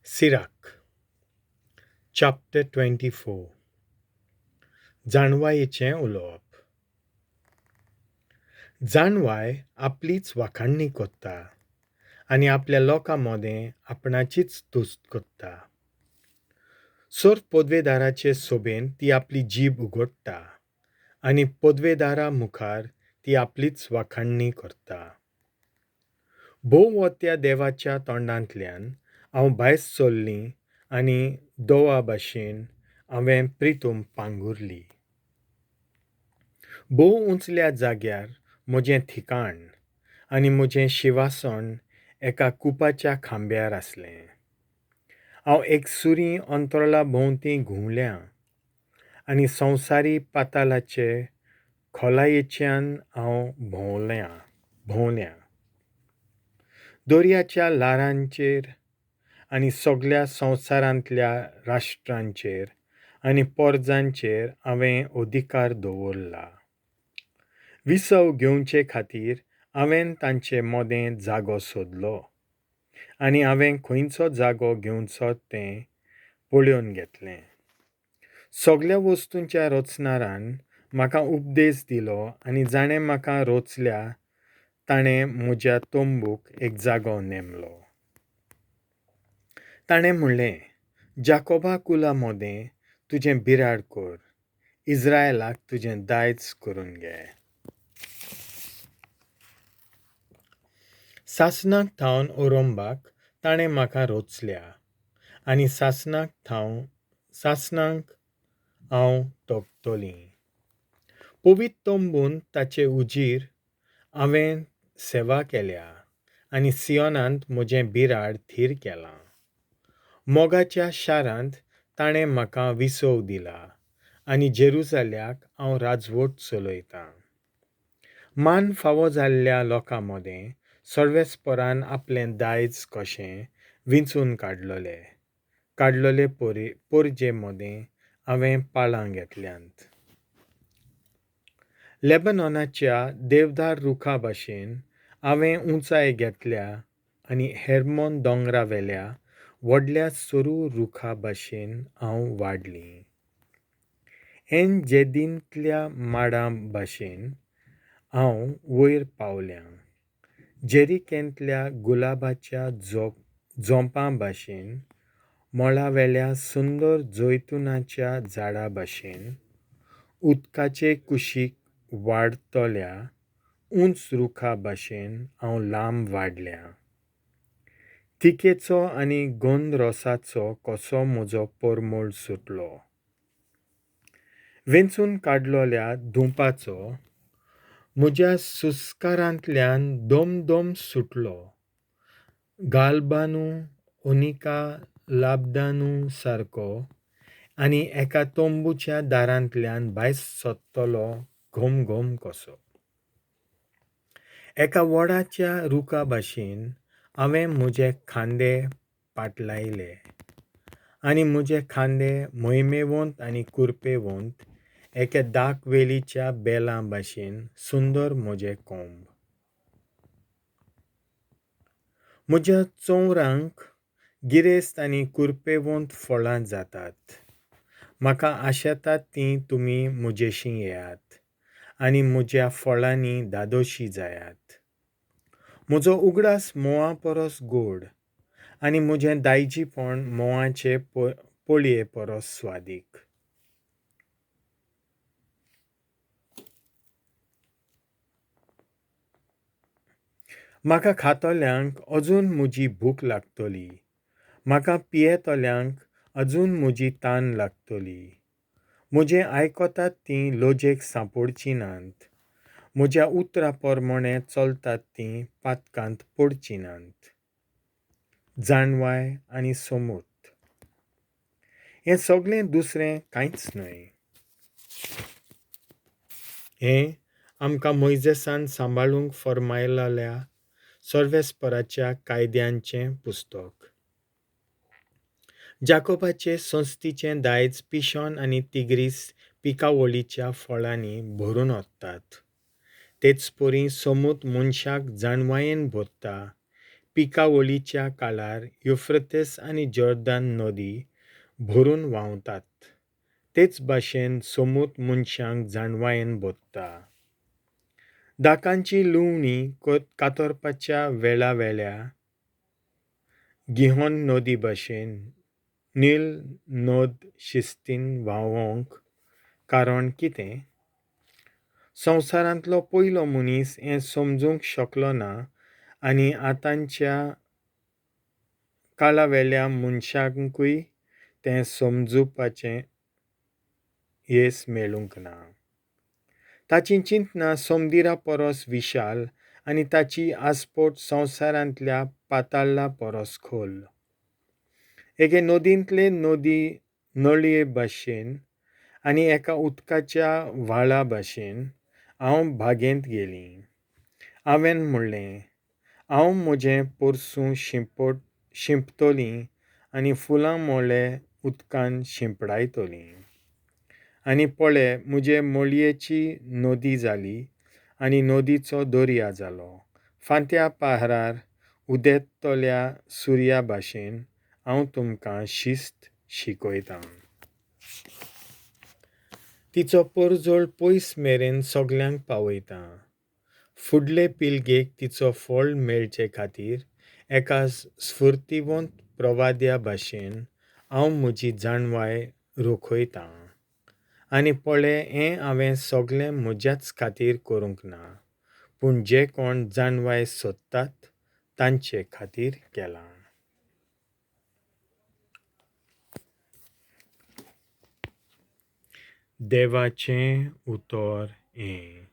Sirach chapter 24. जाणवायेचें उलोवप. जाणवाय आपलीच वाखाणणी करता आनी आपल्या लोकां मदें आपणाचीच तुस्त करता. सर्व पदवेदाराचे सोबेन ती आपली जीब उगडटा आनी पदवेदारा मुखार ती आपलीच वाखाणणी करता. भोव वत्या देवाच्या तोंडांतल्यान हांव भायर सरलीं आनी दोवा भाशेन हांवें प्रितूम पांगुरली. भोव उंचल्या जाग्यार म्हजें ठिकाण आनी म्हजें शिवासण एका कुपाच्या खांब्यार आसलें. हांव एक सुरी अंतरळा भोंवती घुंवल्यां आनी संवसारी पातालाचे खोलायेच्यान हांव भोंवल्यां. दर्याच्या ल्हारांचेर आनी सगल्या संवसारांतल्या राष्ट्रांचेर आनी पोरजांचेर हांवें अधिकार दवरला. विसव घेवचे खातीर हांवें तांचे मदें जागो सोदलो आनी हांवें खंयचो जागो घेवचो तें पळोवन घेतलें. सगल्या वस्तूंच्या रचणारान म्हाका उपदेश दिलो आनी जाणें म्हाका रचल्या ताणें म्हज्या तंबूक एक जागो नेमलो. ताणें म्हणलें, जाकोबा कुला मदें तुजें बिराड कर, इज्रायलाक तुजें दायज करून घे. सासणाक थावन ओरंबाक ताणें म्हाका रचल्या आनी सासणाक हांव तगतलीं. पवित्र तंबून ताचे उजीर हांवें सेवा केल्या आनी सियोनांत म्हजें बिराड थीर केलां. मोगाच्या शारांत ताणें म्हाका विसव दिला आनी जेरुजाल्याक हांव राजवट चलयतां. मान फावो जाल्ल्या लोकां मदें सर्वेस्परान आपलें दायज कशें विंचून काडलोले पोरजे मदें हांवें पाळां घेतल्यांत. लेबनॉनाच्या देवदार रुखा भाशेन हांवें उंचाय घेतल्या आनी हेर्मोन दोंगरा वेल्या व्हडल्या सरू रुखा भाशेन हांव वाडलीं. एन जेदींतल्या माडां भाशेन हांव वयर पावल्यां. जेरिकेंतल्या गुलाबाच्या झोंपां भाशेन, मळावेल्या सुंदर जैतुनाच्या झाडा भाशेन, उदकाचे कुशीक वाडटल्या उंच रुखा भाशेन हांव लांब वाडल्यां. थिकेचो आनी गंधरसाचो कसो म्हजो परमळ सुटलो. वेंचून काडलोल्या धुंपाचो म्हज्या सुस्कारांतल्यान दमदम सुटलो. गालबानू ओनिका लाबदानू सारको आनी एका तंबूच्या दारांतल्यान भायर सरतलो घमघम कसो. एका वडाच्या रुखा भाशेन हांवें म्हजे खांदे पाटलायले आनी म्हजे खांदे मोहिमेवंत आनी कुरपेवंत एके दाकवेलीच्या बेलां भाशेन सुंदर म्हजे कोंब. म्हज्या चंवरांक गिरेस्त आनी कुरपेवंत फळां जातात. म्हाका आशेतात तीं तुमी म्हजेशीं येयात आनी म्हज्या फळांनी धादोशी जायात. म्हजो उगडास म्होंवा परस गोड आनी म्हजें दायजीपण म्होंवाचे पोळये परस स्वादीक. म्हाका खातल्यांक अजून म्हजी भूक लागतली, म्हाका पियेतल्यांक अजून म्हजी तान लागतली. म्हजें आयकतात तीं लजेक सांपडचीं नात, म्हज्या उतरा प्रमाणें चलतात तीं पातकांत पडचीं नात. जाणवाय आनी समूर्त हें सगळें दुसरें कांयच न्हय. हें आमकां मोयजेसान सांबाळूंक फर्मायलेल्या सर्वेस्पराच्या कायद्यांचें पुस्तक. जाकोबाचे संस्थीचें दायज पिशॉन आनी तिग्रीस पिकावळीच्या फळांनी भरून ओततात. तेच परी समूत मनशाक जाणवायेन भरता, पिकावळीच्या काळार युफ्रतेस आनी जॉर्दान नदी भरून व्हांवतात, तेच भाशेन सोमूत मनशांक जाणवायेन भरता. दाकांची लुवणी कातरपाच्या वेळा वेल्या गिहोन नदी भाशेन नील नद शिस्तीन व्हांवोंक कारण कितें? संवसारांतलो पयलो मनीस हें समजूंक शकलो ना आनी आतांच्या काळावेल्या मनशांकूय तें समजुपाचें येस मेळूंक ना. ताचीं चिंतनां सोमदिरा परस विशाल आनी ताची आस्पोट संवसारांतल्या पाताळा परस खोल. एके नदींतले नदी नळये भाशेन आनी एका उदकाच्या व्हाळा भाशेन हांव बागेंत गेलीं. हांवें म्हणलें, हांव म्हजें पोरसूं शिंपतलीं आनी फुलां मोळे उदकान शिंपडायतलीं. आनी पळे, म्हजे मोळयेची नदी जाली आनी नदीचो दर्या जालो. फांत्या पारार उदेतल्या सुर्या भाशेन हांव तुमकां शिस्त शिकयतां. तिचो परजळ पयस मेरेन सगल्यांक पावयता. फुडले पिळगेक तिचो फळ मेळचे खातीर एका स्फुर्तीवंत प्रवाद्या भाशेन हांव म्हजी जाणवाय रोखयतां. आनी पळे, हें हांवें सगलें म्हज्याच खातीर करूंक ना, पूण जे कोण जाणवाय सोदतात तांचे खातीर केलां. देवाचें उतर हें.